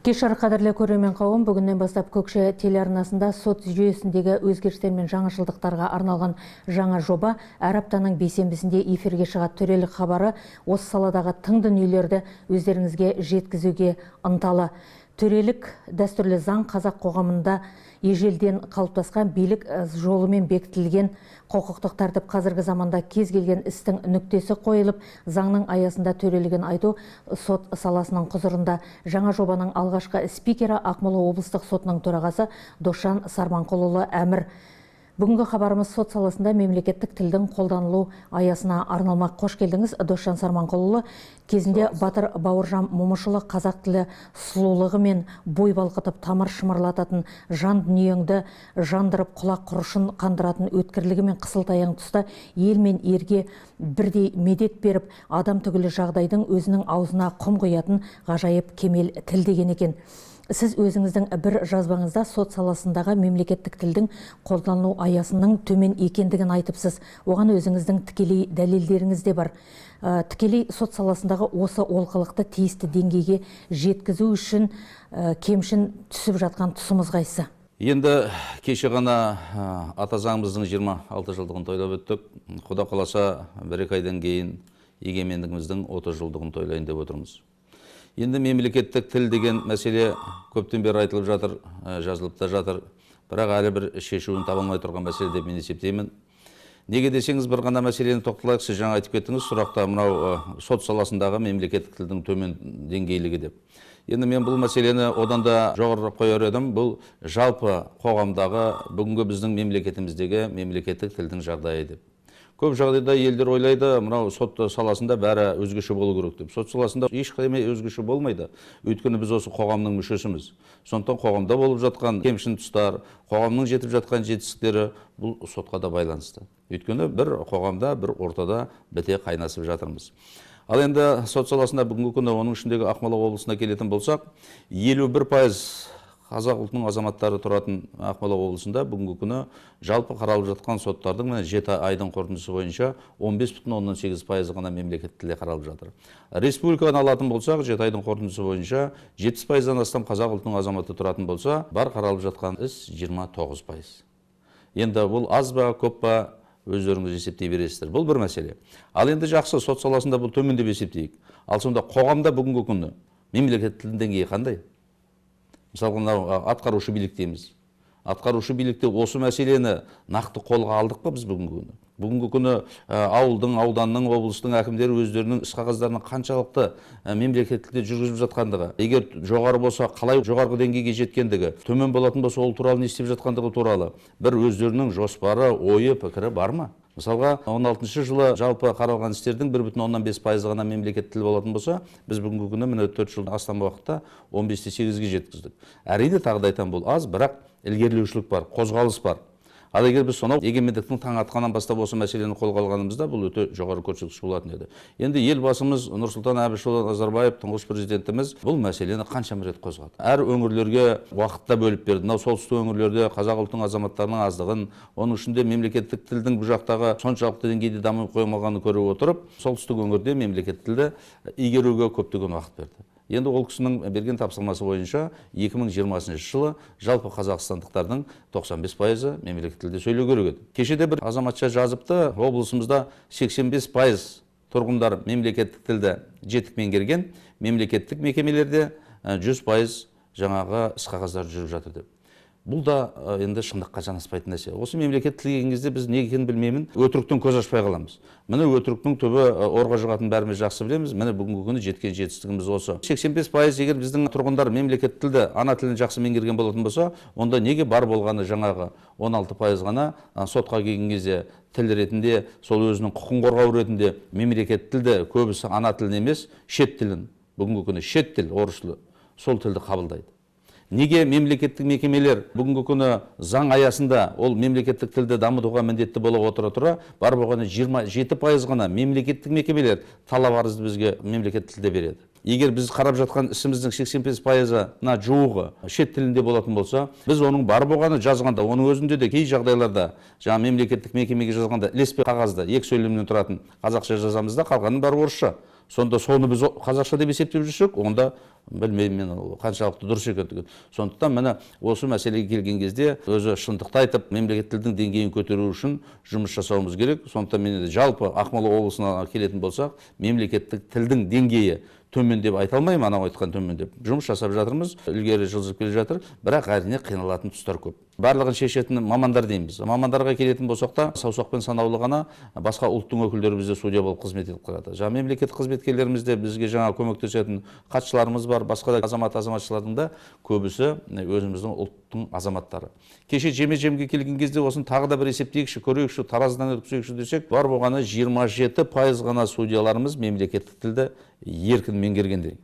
Кеш жарық, қадірлі көрермен қауым, бүгіннен бастап Көкше телеарнасында сот жүйесіндегі өзгерістер мен жаңашылдықтарға арналған жаңа жоба әр аптаның бейсенбісінде эфирге шығады. Төрелік хабары осы саладағы тың дүниелерді өздеріңізге жеткізуге ынталы. Төрелік дәстүрлі заң қазақ қоғамында ежелден қалыптасқан билік жолымен бекітілген құқықтық тәртіп. Қазіргі заманда кез келген істің нүктесі қойылып, заңның аясында төрелігін айту сот саласының құзырында. Жаңа жобаның алғашқы спикері Ақмола облыстық сотының төрағасы Досжан Сарманқұлұлы Әмір. Бүгінгі хабарымыз сот саласында мемлекеттік тілдің қолданылу аясына арналмақ. Қош келдіңіз, Досжан Сарманқұлұлы. Кезінде батыр Бауыржан Момышұлы қазақ тілі сұлулығымен бой балқытып, тамыр шымырлататын, жан дүниеңді жандырып, құлақ құрышын қандыратын өткірлігімен қысылтаяң тұста ел мен ерге бірдей медет беріп, адам түгілі жағдайдың өзінің аузына құм құятын ғажайып кемел тіл деген екен. Сіз өзіңіздің бір жазбаңызда сот саласындағы мемлекеттік тілдің қолдану аясының төмен екендігін айтыпсыз. Оған өзіңіздің тікелей дәлелдеріңіз де бар. Тікелей сот саласындағы осы олқылықты тиісті деңгейге жеткізу үшін кемшін түсіп жатқан тұсымыз қайсы? Енді кеше ғана ата заңымыздың 26 жылдығын тойлап өттік. Құда қаласа, бір-екі айдан кейін егемендігіміздің 30 жылдығын тойлайын деп отырмыз. Енді мемлекеттік тіл деген мәселе көптен бері айтылып жатыр, жазылып та жатыр. Бірақ әлі бір шешуін таба алмай тұрған мәселе деп мен есептеймін. Неге десеңіз, бір ғана мәселені тоқталайық. Сіз жаңа айтып кеттіңіз, сұрақта мынау сот саласындағы мемлекеттік тілдің төмен деңгейлігі деп. Енді мен бұл мәселені одан да жоғарырақ қояр едім. Бұл жалпы қоғамдағы бүгінгі біздің мемлекетіміздегі мемлекеттік тілдің жағдайы деп. Көп жағдайда елдер ойлайды, мынау сот саласында бәрі өзгеше болу керек деп. Сот саласында ешқандай өзгеше болмайды. Өйткені біз осы қоғамның мүшесіміз. Сондықтан қоғамда болып жатқан кемшін тұстар, қоғамның жетіп жатқан жетістіктері бұл сотқа да байланысты. Өйткені бір қоғамда, бір ортада біте қайнасып жатырмыз. Ал енді сот саласында бүгінгі күні, оның ішіндегі Ақмола облысына келетін болсақ, 51% қазақ ұлтының азаматтары тұратын Ақмола облысында бүгінгі күні жалпы қаралып жатқан соттардың міне 7 айдың қорытындысы бойынша 15,8% ғана мемлекеттік тілде қаралып жатыр. Республиканы алатын болсақ, 7 айдың қорытындысы бойынша 70%-дан астам қазақ ұлтының азаматы тұратын болса, бар қаралып жатқан іс 29%. Енді бұл аз ба, көп па, өздеріңіз есептей бересіздер. Бұл бір мәселе. Ал енді жақсы, сот саласында бұл төмен деп есептейік. Ал сонда қоғамда бүгінгі күні мемлекеттік тілдің деңгейі қандай? Мысалға, мынау атқарушы билік дейміз. Атқарушы билікте осы мәселені нақты қолға алдық па біз бүгінгі күні? Бүгінгі күні ауылдың, ауданның, облыстың әкімдері өздерінің іс қағаздарының қаншалықты мемлекеттік тілде жүргізіп жатқандығы, егер жоғары болса, қалай жоғарғы деңгейге жеткендігі, төмен болатын болса, ол туралы не істеп жатқандығы туралы бір өздерінің жоспары, ойы, пікірі бар ма? Мысалға, 16 жылы жалпы қаралған істердің 1,5% ғана мемлекеттік тіл болатын болса, біз бүгінгі күні міне 4 жыл астам уақытта 15,8-ге жеткіздік. Әрине, тағы да айтамын, бұл аз, бірақ ілгерілеушілік бар, қозғалыс бар. Ал егер біз сонау егемендіктің таң атқаннан бастап осы мәселені қолға алғанымызда, бұл өте жоғары көрсеткіш болатын еді. Енді елбасымыз Нұрсұлтан Әбішұлы Назарбаев, тұңғыш президентіміз бұл мәселені қаншама рет қозғады. Әр өңірлерге уақытта бөліп берді. Мынау солтүстік өңірлерде қазақ ұлтының азаматтарының аздығын, оның ішінде мемлекеттік тілдің бұл жақтағы соншалықты деңгейде дами қоймағанын көріп отырып, солтүстік өңірде мемлекеттік тілді игеруге көптеген уақыт берді. Енді ол кісінің берген тапсырмасы бойынша 2020 жылы жалпы қазақстандықтардың 95% мемлекеттік тілде сөйлеу керек еді. Кешеде бір азаматша жазыпты, облысымызда 85% тұрғындар мемлекеттік тілді жетік меңгерген, мемлекеттік мекемелерде 100% жаңағы іс қағаздар жүріп жатыр деп. Бұл да енді шындыққа жанаспайтын нәрсе. Осы мемлекет тілі келген кезде біз не екенін білмеймін, өтіріктен көз ашпай қаламыз. Міне өтіріктің түбі орға жұғатынын бәріміз жақсы білеміз. Міне бүгінгі күні жеткен жетістігіміз осы. 85% егер біздің тұрғындар мемлекет тілді, ана тілін жақсы меңгерген болатын болса, онда неге бар болғаны жаңағы 16% ғана сотқа келген кезде тіл ретінде, сол өзінің құқын қорғау ретінде мемлекет тілді көбісі ана тілін емес, шет тілін, бүгінгі күні шет тіл, орыс тілі, сол тілді қабылдайды. Неге мемлекеттік мекемелер бүгінгі күні заң аясында ол мемлекеттік тілді дамытуға міндетті бола отыра тұра, бар болғаны 27% ғана мемлекеттік мекемелер талап арызды бізге мемлекеттік тілде береді. Егер біз қарап жатқан ісіміздің 85%-на жуығы шет тілінде болатын болса, біз оның бар болғаны жазғанда, оның өзінде де кей жағдайларда жаңа мемлекеттік мекемеге жазғанда ілеспе қағазды екі сөйлемнен тұратын қазақша жазамыз да, қалғанының бәрі орысша. Сонда соны біз қазақша деп есептеп жүрсек, онда білмеймін мен ол қаншалықты дұрыс екендігін. Сондықтан міне осы мәселеге келген кезде өзі шындықты айтып, мемлекеттік тілдің деңгейін көтеру үшін жұмыс жасауымыз керек. Сондықтан мен енді жалпы Ақмола облысына келетін болсақ, мемлекеттік тілдің деңгейі төмен деп айта алмаймын, анау айтқан төмен деп. Жұмыс жасап жатырмыз, ілгері жылжып келе жатыр, бірақ әрине қиналатын тұстар көп. Барлығын шешетін мамандар дейміз. Мамандарға келетін болсақ та, саусақпен санаулы ғана басқа ұлттың өкілдері бізде судья болып қызмет етіп қалады. Жаңа мемлекеттік қызметкерлеріміз де бізге жаңа көмектесетін хатшыларымыз бар, басқа да азамат азаматшалардың да көбісі өзіміздің ұлттың азаматтары. Кеше жеме-жемге келген кезде осыны тағы да бір есептейікші, көрейікші, таразыдан өткізейікші десек, бар болғаны 27% ғана судьяларымыз мемлекеттік тілді еркін меңгергендей.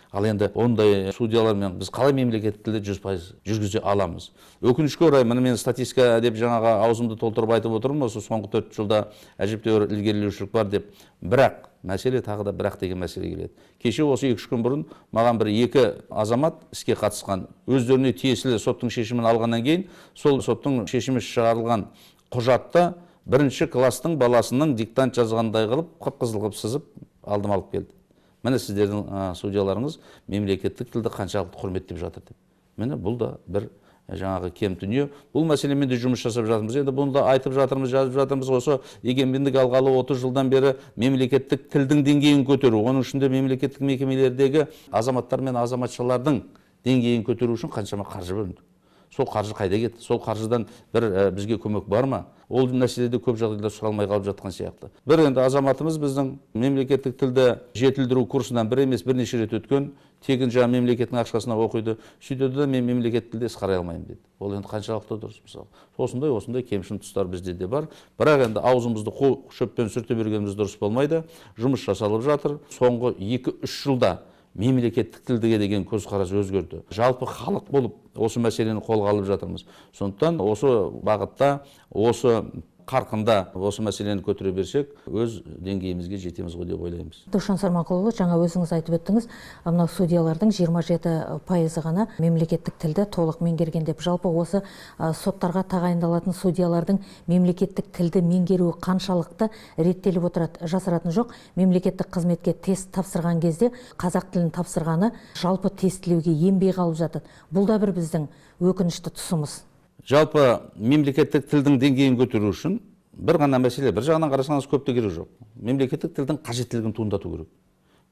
Ал енді ондай судьялармен біз қалай мемлекеттік тілді 100% жүргізе аламыз? Өкінішке орай, міне мен статистика деп жаңағы аузымды толтырып айтып отырмын, осы соңғы 4 жылда әжептәуір ілгерілеушілік бар деп. Бірақ мәселе тағы да бірақ деген мәселе келеді. Кеше осы 2-3 күн бұрын маған бір 2 азамат іске қатысқан, өздеріне тиесілі соттың шешімін алғаннан кейін сол соттың шешімі шығарылған құжатта бірінші класстың баласының диктант жазғандай қылып, қып-қызыл қылып сызып алдым алып келді. Міне сіздердің судьяларыңыз мемлекеттік тілді қаншалықты құрметтеп жатыр деп. Міне бұл да бір жаңағы кем дүние. Бұл мәселемен де жұмыс жасап жатырмыз. Енді бұны да айтып жатырмыз, жазып жатырмыз. Осы егемендік алғалы 30 жылдан бері мемлекеттік тілдің деңгейін көтеру, оның ішінде мемлекеттік мекемелердегі азаматтар мен азаматшалардың деңгейін көтеру үшін қаншама қаржы бөлінді. Сол қаржы қайда кетті? Сол қаржыдан бір бізге көмек бар ма? Ол мәселеде көп жағдайда сұралмай қалып жатқан сияқты. Бір енді азаматымыз біздің мемлекеттік тілді жетілдіру курсынан бір емес бірнеше рет өткен, тегін жаңа мемлекеттің ақшасына оқиды. Сөйтеді де мен мемлекеттік тілде іс қарай алмаймын дейді. Ол енді қаншалықты дұрыс мысалы. Осындай кемшін тұстар бізде де бар. Бірақ енді аузымызды қу шөппен сүрте бергеніміз дұрыс болмайды. Жұмыс жасалып жатыр. Соңғы 2-3 жылда мемлекеттік тілдіге деген көзқарас өзгерді. Жалпы халық болып осы мәселені қолға алып жатырмыз. Сондықтан осы бағытта, осы қарқында осы мәселені көтере берсек, өз деңгейімізге жетеміз ғой деп ойлаймыз. Досжан Сарманқұлұлы, жаңа өзіңіз айтып өттіңіз, мынау судьялардың 27% ғана мемлекеттік тілді толық меңгерген деп. Жалпы осы соттарға тағайындалатын судьялардың мемлекеттік тілді меңгеруі қаншалықты реттеліп отырады, жасыратын жоқ. Мемлекеттік қызметке тест тапсырған кезде қазақ тілін тапсырғаны жалпы тестілеуге енбей қалып жатады. Бұл да бір біздің өкінішті тұсымыз. Жалпы мемлекеттік тілдің деңгейін көтеру үшін бір ғана мәселе, бір жағынан қарасаңыз көп те керек жоқ. Мемлекеттік тілдің қажеттілігін туындату керек.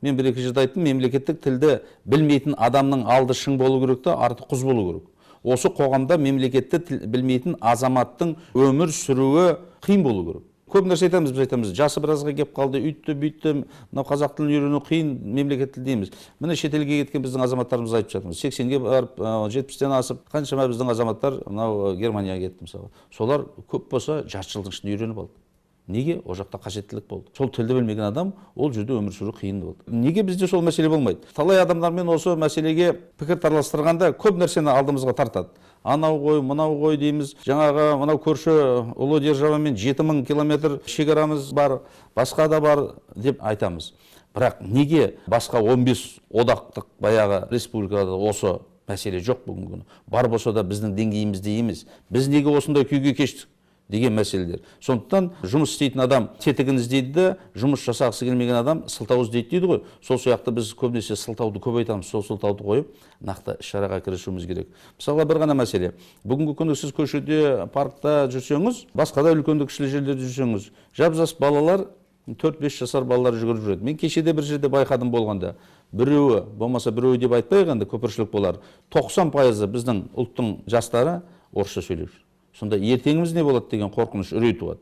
Мен бір екі жерде айттым, мемлекеттік тілді білмейтін адамның алды шың болу керек те, арты құз болу керек. Осы қоғамда мемлекетті тіл білмейтін азаматтың өмір сүруі қиын болу керек. Көп нәрсе айтамыз, біз айтамыз, жасы біразға кеп қалды, үйтті, бүйтті, мынау қазақ тілін үйрену қиын, мемлекет тіл дейміз. Міне шетелге кеткен біздің азаматтарымыз айтып жатырмыз. 80-ге барып, 70-тен асып, қаншама біздің азаматтар мынау Германияға кетті мысалы. Солар көп болса жарты жылдың ішінде үйреніп алды. Неге? О жақта қажеттілік болды. Сол тілді білмеген адам ол жерде өмір сүру қиын болды. Неге бізде сол мәселе болмайды? Талай адамдармен осы мәселеге пікір таластырғанда көп нәрсені алдымызға тартады. Анау ғой, мынау ғой дейміз. Жаңағы мынау көрші ұлы державамен 7000 километр шекарамыз бар, басқа да бар деп айтамыз. Бірақ неге басқа 15 одақтық баяғы республикада осы мәселе жоқ бүгінгі күні? Бар болса да біздің деңгейімізде емес. Біз неге осындай күйге кештік деген мәселелер. Сондықтан жұмыс істейтін адам тетігін іздейді де, жұмыс жасағысы келмеген адам сылтау іздейді дейді ғой. Сол сияқты біз көбінесе сылтауды көп айтамыз, сол сылтауды қойып нақты іс-шараға кірісуіміз керек. Мысалға бір ғана мәселе. Бүгінгі күні сіз көшеде, паркта жүрсеңіз, басқа да үлкенді кішілі жерлерде жүрсеңіз, жап-жас балалар, 4-5 жасар балалар жүгіріп жүреді. Мен кешеде бір жерде байқадым болғанда, біреуі, болмаса біреуі деп айтпайық енді, көпіршілік болар. 90% біздің ұлттың жастары орысша сөйлеп жүр. Сонда ертеңіміз не болады деген қорқыныш, үрей туады.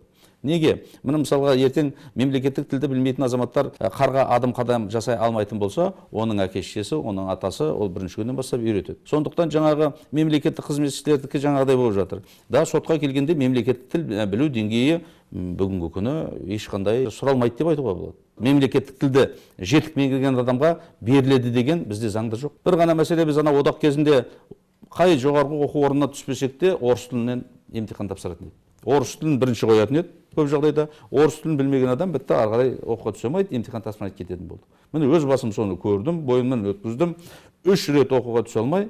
Неге? Міне мысалға ертең мемлекеттік тілді білмейтін азаматтар қарға адым қадам жасай алмайтын болса, оның әке шешесі, оның атасы ол бірінші күннен бастап үйретеді. Сондықтан жаңағы мемлекеттік қызметшілердікі жаңағыдай болып жатыр. Да, сотқа келгенде мемлекеттік тіл білу деңгейі бүгінгі күні ешқандай сұралмайды деп айтуға болады. Мемлекеттік тілді жетік меңгерген адамға беріледі деген бізде заңда жоқ. Бір ғана мәселе, біз ана одақ кезінде қай жоғарғы оқу орнына түспесек те орыс тілінен емтихан тапсыратын еді. Орыс тілін бірінші қоятын еді көп жағдайда. Орыс тілін білмеген адам бітті, ары қарай оқуға түсе алмайды, емтихан тапсырмай кететін болды. Міне өз басым соны көрдім, бойымнан өткіздім. 3 рет оқуға түсе алмай,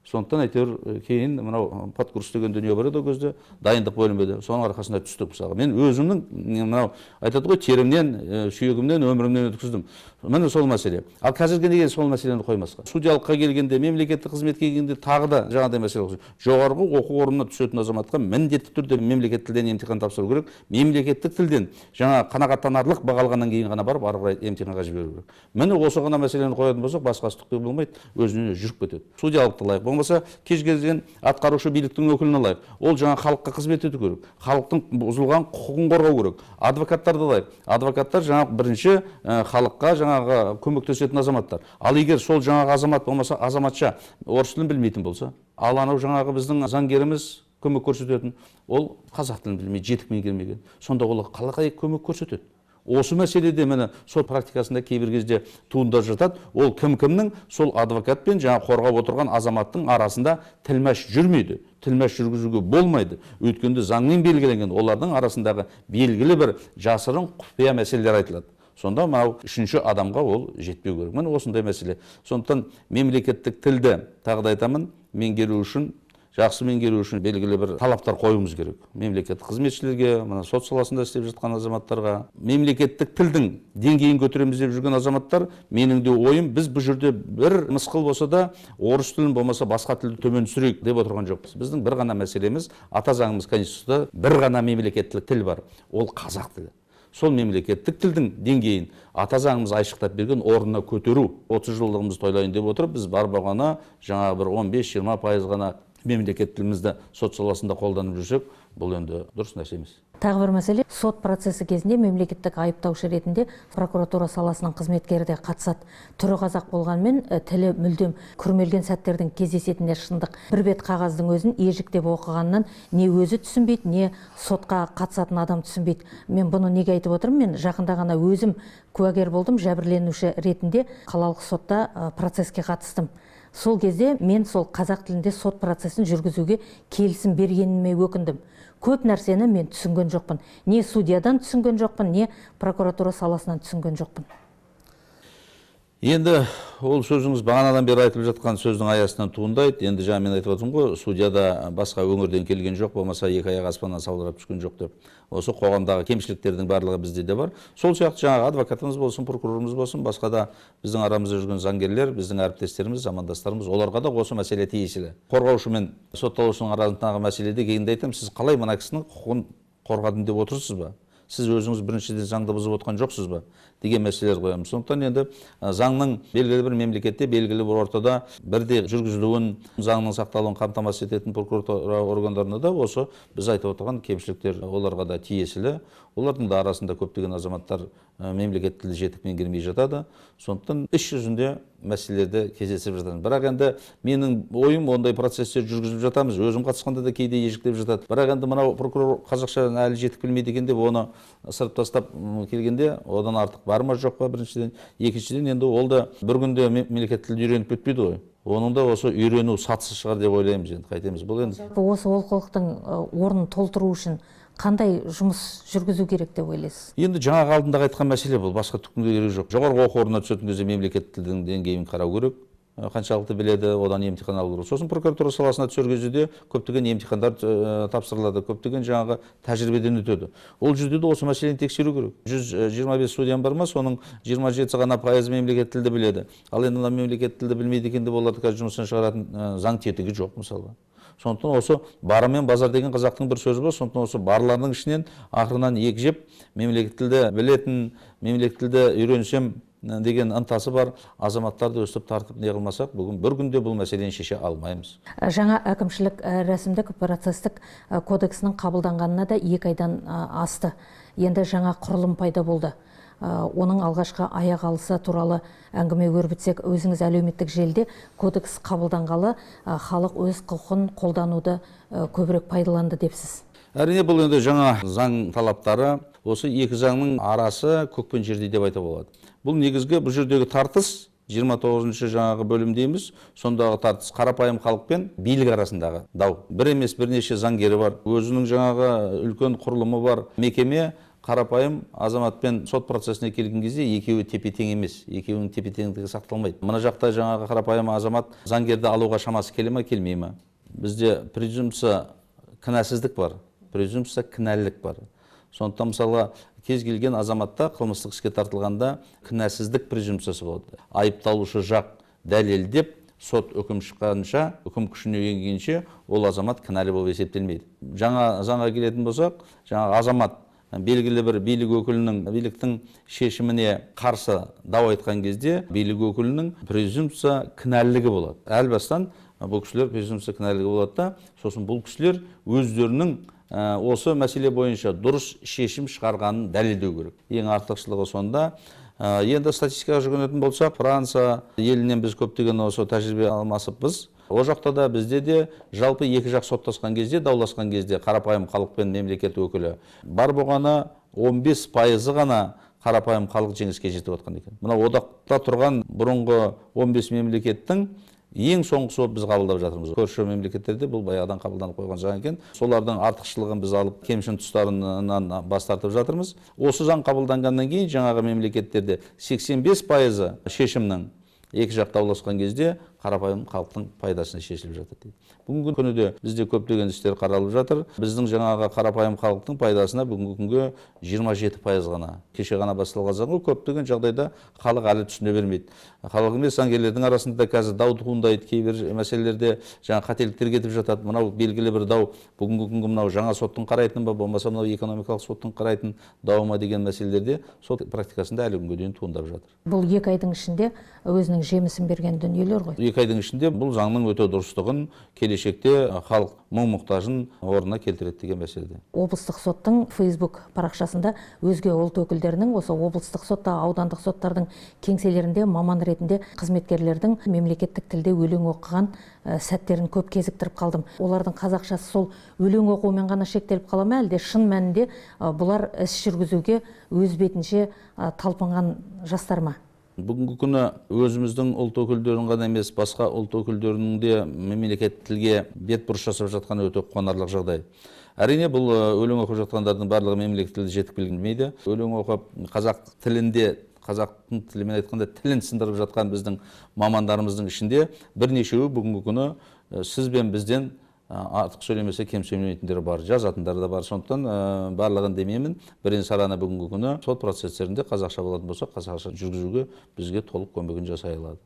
Сондықтан әйтеуір кейін мынау подкурс деген дүние бар еді ол кезде, дайындық бөлімі, соның арқасында түстік мысалға. Мен өзімнің мынау айтады ғой, терімнен, сүйегімнен, өмірімнен өткіздім. Міне сол мәселе. Ал қазіргі неге сол мәселені қоймасқа? Судьялыққа келгенде, мемлекеттік қызметке келгенде тағы да жаңағыдай мәселе. Жоғарғы оқу орнына түсетін азаматқа міндетті түрде мемлекеттік тілден емтихан тапсыру керек. Мемлекеттік тілден жаңа қанағаттанарлық баға алғаннан кейін ғана барып ары қарай емтиханға жіберу керек. Міне осы ғана мәселені қоятын болсақ, басқасы түк те болмайды, өзінен өзі жүріп кетеді. Судьялықты лайық болмаса, кез келген атқарушы биліктің өкілін алайық. Ол жаңа халыққа қызмет ету керек. Халықтың бұзылған құқығын қорғау керек. Адвокаттарды алайық. Адвокаттар жаңа бірінші халыққа жаңағы көмектесетін азаматтар. Ал егер сол жаңағы азамат болмаса, азаматша орыс тілін білмейтін болса, ал анау жаңағы біздің заңгеріміз көмек көрсететін, ол қазақ тілін білмей, жетік меңгермеген. Сонда ол қалай көмек көрсетеді? Осы мәселеде міне сот практикасында кейбір кезде туындап жатады. Ол кім-кімнің сол адвокат пен жаңа қорғап отырған азаматтың арасында тілмәш жүрмейді. Тілмәш жүргізуге болмайды. Өйткені заңмен белгіленген олардың арасындағы белгілі бір жасырын құпия мәселелер айтылады. Сонда мынау үшінші адамға ол жетпеу керек. Міне осындай мәселе. Сондықтан мемлекеттік тілді тағы да айтамын, меңгеру үшін, жақсы меңгеру үшін белгілі бір талаптар қоюымыз керек. Мемлекеттік қызметшілерге, мына сот саласында істеп жатқан азаматтарға, мемлекеттік тілдің деңгейін көтереміз деп жүрген азаматтар, менің де ойым, біз бұл жерде бір мысқыл болса да орыс тілін болмаса басқа тілді төмен түсірейік деп отырған жоқпыз. Біздің бір ғана мәселеміз, ата заңымыз конституцияда бір ғана мемлекеттік тіл бар, ол қазақ тілі. Сол мемлекеттік тілдің деңгейін ата заңымыз айшықтап берген орнына көтеру. 30 жылдығымызды тойлайын деп отырып, біз бар болғаны жаңа бір 15-20% ғана мемлекеттік тілімізді сот саласында қолданып жүрсек, бұл енді дұрыс нәрсе емес. Тағы бір мәселе, сот процесі кезінде мемлекеттік айыптаушы ретінде прокуратура саласының қызметкері де қатысады. Түрі қазақ болғанмен тілі мүлдем күрмелген сәттердің кездесетініне шындық. Бір бет қағаздың өзін ежіктеп оқығаннан не өзі түсінбейді, не сотқа қатысатын адам түсінбейді. Мен бұны неге айтып отырмын? Мен жақында ғана өзім куәгер болдым, жәбірленуші ретінде қалалық сотта процеске қатыстым. Сол кезде мен сол қазақ тілінде сот процесін жүргізуге келісім бергеніме өкіндім. Көп нәрсені мен түсінген жоқпын. Не судьядан түсінген жоқпын, не прокуратура саласынан түсінген жоқпын. Енді ол сөзіңіз бағанадан бері айтылып жатқан сөздің аясынан туындайды. Енді жаңа мен айтып отырмын ғой, судья да басқа өңірден келген жоқ, болмаса екі аяқ аспаннан салдырап түскен жоқ деп. Осы қоғамдағы кемшіліктердің барлығы бізде де бар. Сол сияқты жаңағы адвокатымыз болсын, прокурорымыз болсын, басқа да біздің арамызда жүрген заңгерлер, біздің әріптестеріміз, замандастарымыз, оларға да осы мәселе тиесілі. Қорғаушы мен сотталушының арасындағы мәселеде келгенде айтамын, сіз қалай мына кісінің құқығын қорғадым деп отырсыз ба? Сіз өзіңіз біріншіден заңды бұзып отқан жоқсыз ба? Деген мәселелер қоямыз. Сондықтан енді заңның белгілі бір мемлекетте, белгілі бір ортада бірдей жүргізілуін, заңның сақталуын қамтамасыз ететін прокуратура органдарына да осы біз айтып отырған кемшіліктер оларға да тиесілі. Олардың да арасында көптеген азаматтар мемлекет тілді жетік меңгермей жатады. Сондықтан іс жүзінде мәселелерді кездесіп жатамыз. Бірақ енді менің ойым, ондай процесстер жүргізіп жатамыз. Өзім қатысқанда да кейде ежіктеп жатады. Бірақ енді мынау прокурор қазақша әлі жетік білмейді екен деп оны ысырып тастап келгенде одан артық бар ма жоқ па біріншіден. Екіншіден енді ол да бір күнде мемлекет тілді үйреніп кетпейді ғой. Оның да осы үйрену сатысы шығар деп ойлаймыз енді, қайтеміз. Бұл енді осы олқылықтың орнын толтыру үшін қандай жұмыс жүргізу керек деп ойлайсыз? Енді жаңағы алдындағы айтқан мәселе бұл, басқа түкке керегі жоқ. Жоғарғы оқу орнына түсетін кезде мемлекет тілдің деңгейін қарау керек, қаншалықты біледі, одан емтихан алу керек. Сосын прокуратура саласына түсер кезде де көптеген емтихандар тапсырылады, көптеген жаңағы тәжірибеден өтеді. Ол жерде де осы мәселені тексеру керек. 125 судьям бар ма, соның 27 ғана пайызы мемлекет тілді біледі. Ал енді мына мемлекет тілді білмейді екен деп оларды қазір жұмыстан шығаратын заң тетігі жоқ мысалға. Сондықтан осы барымен базар деген қазақтың бір сөзі бар. Сондықтан осы барлардың ішінен ақырынан екі жеп мемлекет тілді білетін, мемлекет тілді үйренсем деген ынтасы бар азаматтарды өстіп тартып не қылмасақ, бүгін бір күнде бұл мәселені шеше алмаймыз. Жаңа әкімшілік рәсімдік процестік кодексінің қабылданғанына да 2 айдан асты. Енді жаңа құрылым пайда болды. Оның алғашқы аяқ алысы туралы әңгіме өрбітсек, өзіңіз әлеуметтік желіде кодекс қабылданғалы халық өз құқығын қолдануды көбірек пайдаланды депсіз. Әрине, бұл енді жаңа заң талаптары, осы екі заңның арасы көк пен жердей деп айта болады. Бұл негізгі бұл жердегі тартыс 29-шы жаңағы бөлім дейміз, сондағы тартыс қарапайым халық пен билік арасындағы дау. Бір емес бірнеше заңгері бар, өзінің жаңағы үлкен құрылымы бар мекеме Қарапайым азаматпен сот процесіне келген кезде екеуі тепе-тең емес, екеуінің тепе-теңдігі сақталмайды. Мына жақта жаңағы қарапайым азамат заңгерді алуға шамасы келе ме, келмей ме? Бізде презумпция кінәсіздік бар, презумпция кінәлілік бар. Сондықтан мысалға кез келген азаматта қылмыстық іске тартылғанда кінәсіздік презумпциясы болады. Айыпталушы жақ дәлелдеп, сот үкім шыққанша, үкім күшіне енгенше ол азамат кінәлі болып есептелмейді. Жаңа заңға келетін болсақ, жаңа азамат белгілі бір билік өкілінің, биліктің шешіміне қарсы дау айтқан кезде билік өкілінің презумпция кінәлілігі болады. Әл бастан бұл кісілер презумпция кінәлілігі болады да, сосын бұл кісілер өздерінің осы мәселе бойынша дұрыс шешім шығарғанын дәлелдеу керек. Ең артықшылығы сонда. Енді статистикаға жүгінетін болсақ, Франция елінен біз көптеген осы тәжірибе алмасыппыз. О жақта да бізде де жалпы екі жақ соттасқан кезде, дауласқан кезде қарапайым халық пен мемлекет өкілі бар болғаны 15% ғана қарапайым халық жеңіске жетіп отқан екен. Мына одақта тұрған бұрынғы 15 мемлекеттің ең соңғысы біз қабылдап жатырмыз. Көрші мемлекеттерде бұл баяғыдан қабылданып қойған заң екен. Солардың артықшылығын біз алып, кемшін тұстарынан бас тартып жатырмыз. Осы заң қабылданғаннан кейін жаңағы мемлекеттерде 85% шешімнің екі жақ дауласқан кезде қарапайым халықтың пайдасына шешіліп жатыр дейді. Бүгінгі күні де бізде көптеген істер қаралып жатыр. Біздің жаңағы қарапайым халықтың пайдасына бүгінгі күнге 27% ғана. Кеше ғана басталған заң ғой, көптеген жағдайда халық әлі түсіне бермейді. Халық емес, заңгерлердің арасында қазір дау туындайды, кейбір мәселелерде жаңа қателіктер кетіп жатады. Мынау белгілі бір дау, бүгінгі күнгі мынау жаңа соттың қарайтын ба, болмаса мынау экономикалық соттың қарайтын дауы ма деген мәселелерде сот практикасында әлі күнге дейін туындап жатыр. Бұл 2 айдың ішінде өзінің жемісін берген дүниелер ғой. 2 айдың ішінде бұл заңның өте дұрыстығын келешекте халық мұң-мұқтажын орнына келтіреді деген мәселеде. Облыстық соттың Facebook парақшасында өзге ұлт өкілдерінің осы облыстық сотта, аудандық соттардың кеңселерінде маман ретінде қызметкерлердің мемлекеттік тілде өлең оқыған сәттерін көп кезіктіріп қалдым. Олардың қазақшасы сол өлең оқумен ғана шектеліп қала ма, әлде шын мәнінде бұлар іс жүргізуге өз бетінше талпынған жастар ма? Бүгінгі күні өзіміздің ұлт өкілдерін ғана емес, басқа ұлт өкілдерінің де мемлекеттік тілге бет бұрыс жасап жатқаны өте қуанарлық жағдай. Әрине, бұл өлең оқып жатқандардың барлығы мемлекеттік тілді жетік білмейді. Өлең оқып, қазақ тілінде, қазақтың тілімен айтқанда тілін сындырып жатқан біздің мамандарымыздың ішінде бірнешеуі бүгінгі күні сіз бен бізден артық сөйлемесе кем сөйлемейтіндер бар, жазатындар да бар. Сондықтан барлығын демеймін. Бірен-сараны бүгінгі күні сот процестерінде қазақша болатын болса, қазақша жүргізуге бізге толық көмегін жасай алады.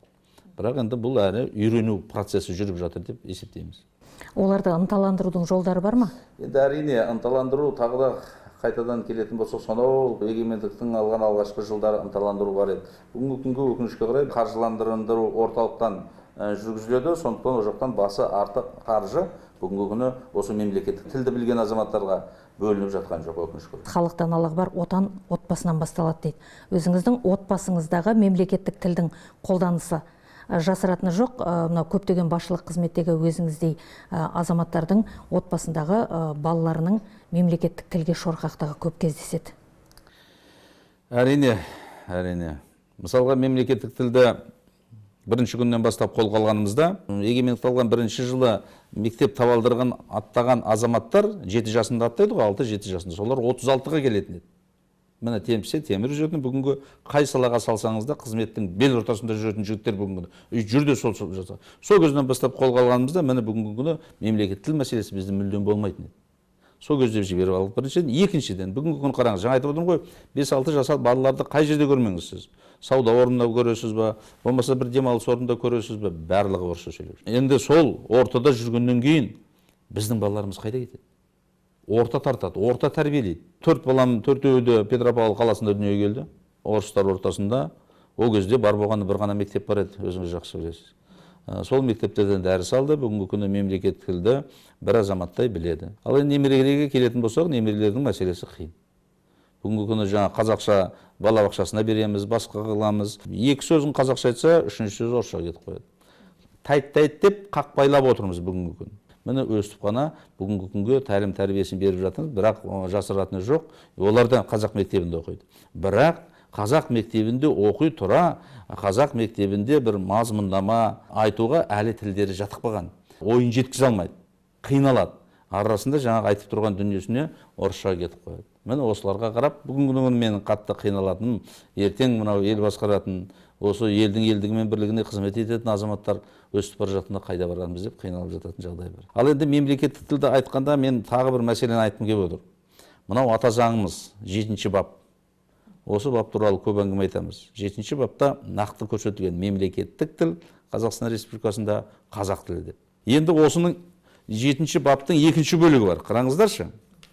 Бірақ енді бұл әлі үйрену процесі жүріп жатыр деп есептейміз. Оларды ынталандырудың жолдары бар ма? Енді әрине ынталандыру тағы да қайтадан келетін болсақ, сонау егемендіктің алған алғашқы жылдары ынталандыру бар еді. Бүгінгі күнге өкінішке қарай қаржыландыру орталықтан жүргізіледі, сондықтан ол жақтан басы артық қаржы бүгінгі күні осы мемлекеттік тілді білген азаматтарға бөлініп жатқан жоқ, өкінішке орай. Халық даналығы бар, отан отбасынан басталады дейді. Өзіңіздің отбасыңыздағы мемлекеттік тілдің қолданысы жасыратыны жоқ, мынау көптеген басшылық қызметтегі өзіңіздей азаматтардың отбасындағы балаларының мемлекеттік тілге шорқақтығы көп кездеседі. Әрине, әрине. Мысалға мемлекеттік тілді бірінші күннен бастап қолға алғанымызда, егемендік алған бірінші жылы мектеп табалдырығын аттаған азаматтар 7 жасында аттайды ғой, 6-7 жасында, солар 36-ға келетін еді. Міне темпсе темір жүретін, бүгінгі қай салаға салсаңыз да қызметтің бел ортасында жүретін жігіттер бүгінгі күні. Жүр де сол жаса. Сол кезден бастап қолға алғанымызда, міне бүгінгі күні мемлекеттік тіл мәселесі бізде мүлдем болмайтын еді. Сол кезде жіберіп алдық біріншіден. Екіншіден, бүгінгі күні қараңыз, жаңа айтып отырмын ғой, 5-6 жасар балаларды қай жерде көрмеңіз сіз? Сауда орнында көресіз ба, болмаса бір демалыс орнында көресіз бе, барлығы орысша сөйлеп. Енді сол ортада жүргеннен кейін біздің балаларымыз қайда кетеді? Орта тартады, орта тәрбиелейді. 4 балам, төртеуі де Петропавл қаласында дүниеге келді, орыстар ортасында. Ол кезде бар болғаны бір ғана мектеп бар еді, өзіңіз жақсы білесіз. Сол мектептерден дәріс алды, бүгінгі күні мемлекеттік тілді бір азаматтай біледі. Ал енді немерелерге келетін болсақ, немерелердің мәселесі қиын. Бүгінгі күні жаңа қазақша балабақшасына береміз, басқа қыламыз. 2 сөзін қазақша айтса, 3-ші сөзі орысша кетіп қояды. Тайт-тайт деп қақпайлап отырмыз бүгінгі күн. Міне өстіп қана бүгінгі күнге тәлім тәрбиесін беріп жатырмыз, бірақ жасыратыны жоқ. Олар да қазақ мектебінде оқиды. Бірақ қазақ мектебінде оқи тұра, қазақ мектебінде бір мазмұндама айтуға әлі тілдері жатықпаған. Ойын жеткізе алмайды, қиналады. Арасында жаңағы айтып тұрған дүниесіне орысша кетіп қояды. Міне осыларға қарап бүгінгі күні менің қатты қиналатыным, ертең мынау ел басқаратын, осы елдің елдігі мен бірлігіне қызмет ететін азаматтар өсіп бара жатқанда қайда барамыз деп қиналып жататын жағдай бар. Ал енді мемлекеттік тілді айтқанда мен тағы бір мәселені айтқым келіп отыр. Мынау ата заңымыз 7-ші бап. Осы бап туралы көп әңгіме айтамыз. 7-ші бапта нақты көрсетілген мемлекеттік тіл Қазақстан Республикасында қазақ тілі деп. Енді осының 7-ші баптың 2-ші бөлігі бар. Қараңыздаршы.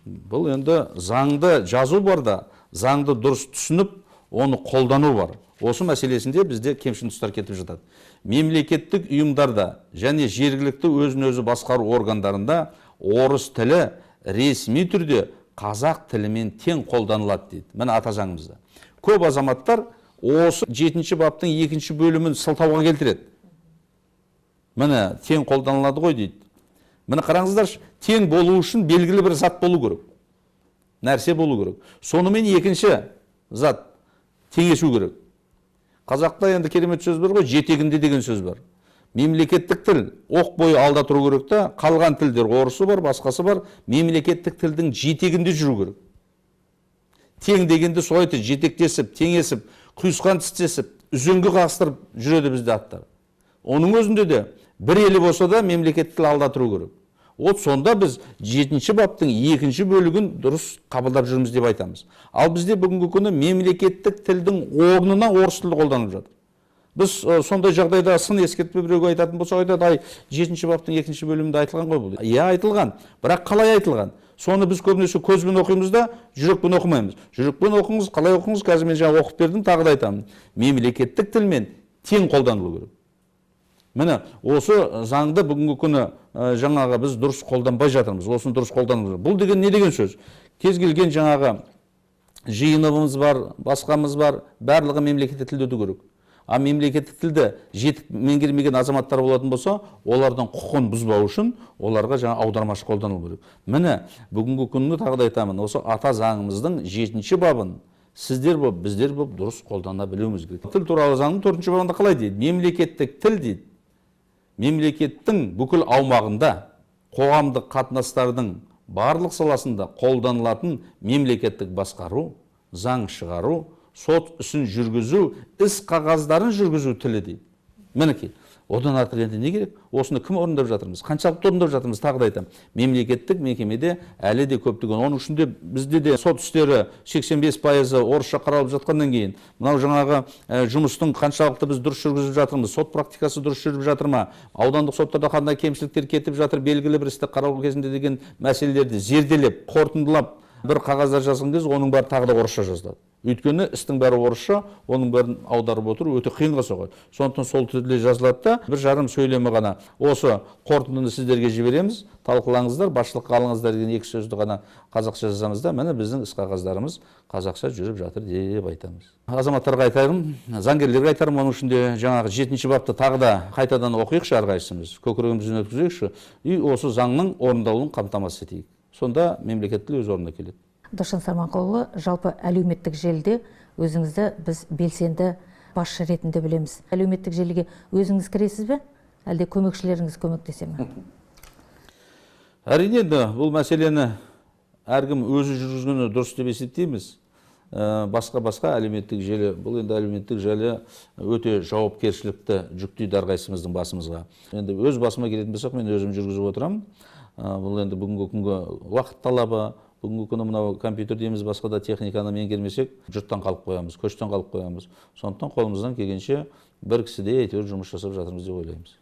Бұл енді заңды жазу бар да, заңды дұрыс түсініп, оны қолдану бар. Осы мәселесінде бізде кемшін тұстар кетіп жатады. Мемлекеттік ұйымдарда және жергілікті өзін-өзі басқару органдарында орыс тілі ресми түрде қазақ тілімен тең қолданылады дейді. Міне ата заңымызда. Көп азаматтар осы 7-ші баптың 2-ші бөлімін сылтауға келтіреді. Міне тең қолданылады ғой дейді. Міне қараңыздаршы, тең болу үшін белгілі бір зат болу керек. Нәрсе болу керек. Сонымен екінші зат теңесу керек. Қазақта енді керемет сөз бар ғой, жетегінде деген сөз бар. Мемлекеттік тіл оқ бойы алда тұру керек та, қалған тілдер орысы бар, басқасы бар, мемлекеттік тілдің жетегінде жүру керек. Тең дегенде солай жетектесіп, теңесіп, құйысқан тістесіп, үзеңгі қағыстырып жүреді бізде аттар. Оның өзінде де бір елі болса да мемлекеттік тіл алда тұру керек. От сонда біз 7-ші баптың 2-ші бөлігін дұрыс қабылдап жүрміз деп айтамыз. Ал бізде бүгінгі күні мемлекеттік тілдің орнына орыс тілі қолданылып жатыр. Біз сондай жағдайда сын ескертпе біреуге айтатын болсақ, айтады, ай, 7-ші баптың 2-ші бөлімінде айтылған ғой бұл. Иә, айтылған, бірақ қалай айтылған? Соны біз көбінесе көзбен оқимыз да, жүрекпен оқымаймыз. Жүрекпен оқыңыз, қалай оқыңыз, қазір мен жаңа оқып бердім, тағы да айтамын. Мемлекеттік тілмен тең қолданылу керек. Міне, осы заңды бүгінгі күні жаңағы біз дұрыс қолданбай жатырмыз, осыны дұрыс қолданбай. Бұл деген не деген сөз? Кез келген жаңағы жиынымыз бар, басқамыз бар, барлығы мемлекеттік тілде өту керек. А мемлекеттік тілді жетік меңгермеген азаматтар болатын болса, олардың құқығын бұзбау үшін оларға жаңа аудармашы қолдану керек. Міне, бүгінгі күні тағы да айтамын, осы ата заңымыздың 7-ші бабын сіздер болып, біздер болып дұрыс қолдана білуіміз керек. Тіл туралы заңның 4-ші бабында қалай дейді? Мемлекеттік тіл дейді. Мемлекеттің бүкіл аумағында қоғамдық қатынастардың барлық саласында қолданылатын мемлекеттік басқару, заң шығару, сот ісін жүргізу, іс қағаздарын жүргізу тілі дейді. Мінекей, одан артық енді не керек? Осыны кім орындап жатырмыз? Қаншалықты орындап жатырмыз? Тағы да айтамын. Мемлекеттік мекемеде әлі де көптеген, оның ішінде бізде де сот істері 85% орысша қаралып жатқаннан кейін, мынау жаңағы жұмыстың қаншалықты біз дұрыс жүргізіп жатырмыз, сот практикасы дұрыс жүріп жатыр ма, аудандық соттарда қандай кемшіліктер кетіп жатыр, белгілі бір істі қарау кезінде деген мәселелерді зерделеп, қорытындылап бір қағаздар жазған кезде оның бәрі тағы да орысша жазылады. Өйткені істің бәрі орысша, оның бәрін аударып отыру өте қиынға соғады. Сондықтан сол тілде жазылады да, бір жарым сөйлемі ғана осы қорытындыны сіздерге жібереміз, талқылаңыздар, басшылыққа алыңыздар деген екі сөзді ғана қазақша жазамыз да, міне біздің іс қағаздарымыз қазақша жүріп жатыр деп айтамыз. Азаматтарға айтарым, заңгерлерге айтарым, оның ішінде жаңағы 7-ші бапты тағы да қайтадан оқиықшы әрқайсымыз, көкірегімізден өткізейікші, и осы заңның орындалуын қамтамасыз етейік. Сонда мемлекет тілі өз орнына келеді. Досжан Сарманқұлұлы, жалпы әлеуметтік желіде өзіңізді біз белсенді басшы ретінде білеміз. Әлеуметтік желіге өзіңіз кіресіз бе, әлде көмекшілеріңіз көмектесе ме? Әрине, енді бұл мәселені әркім өзі жүргізгені дұрыс деп есептейміз. Басқа-басқа әлеуметтік желі, бұл енді әлеуметтік желі өте жауапкершілікті жүктейді әрқайсымыздың басымызға. Енді өз басыма келетін болсақ, мен өзім жүргізіп отырамын. Бұл енді бүгінгі күнгі уақыт талабы, бүгінгі күні мынау компьютер дейміз, басқа да техниканы меңгермесек, жұрттан қалып қоямыз, көштен қалып қоямыз. Сондықтан қолымыздан келгенше бір кісідей әйтеуір жұмыс жасап жатырмыз деп ойлаймыз.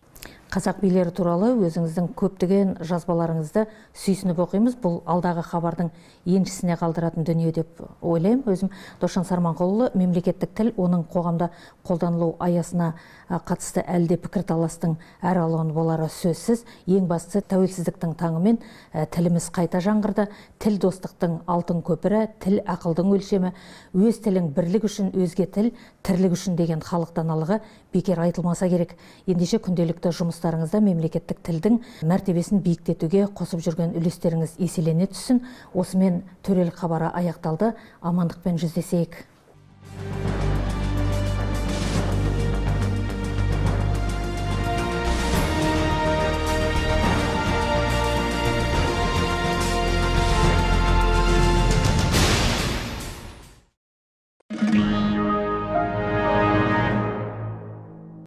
Қазақ билері туралы өзіңіздің көптеген жазбаларыңызды сүйсініп оқимыз. Бұл алдағы хабардың еншісіне қалдыратын дүние деп ойлаймын өзім. Досжан Сарманқұлұлы, мемлекеттік тіл оның қоғамда қолданылу аясына қатысты әлі де пікірталастың әр алуан болары сөзсіз. Ең бастысы тәуелсіздіктің таңымен тіліміз қайта жаңғырды. Тіл достықтың алтын көпірі, тіл ақылдың өлшемі, өз тілің бірлік үшін, өзге тіл тірлік үшін деген халық даналығы бекер айтылмаса керек. Ендеше күнделікті жұмыстарыңызда мемлекеттік тілдің мәртебесін биіктетуге қосып жүрген үлестеріңіз еселене түссін. Осымен төрелік хабары аяқталды. Амандықпен жүздесейік.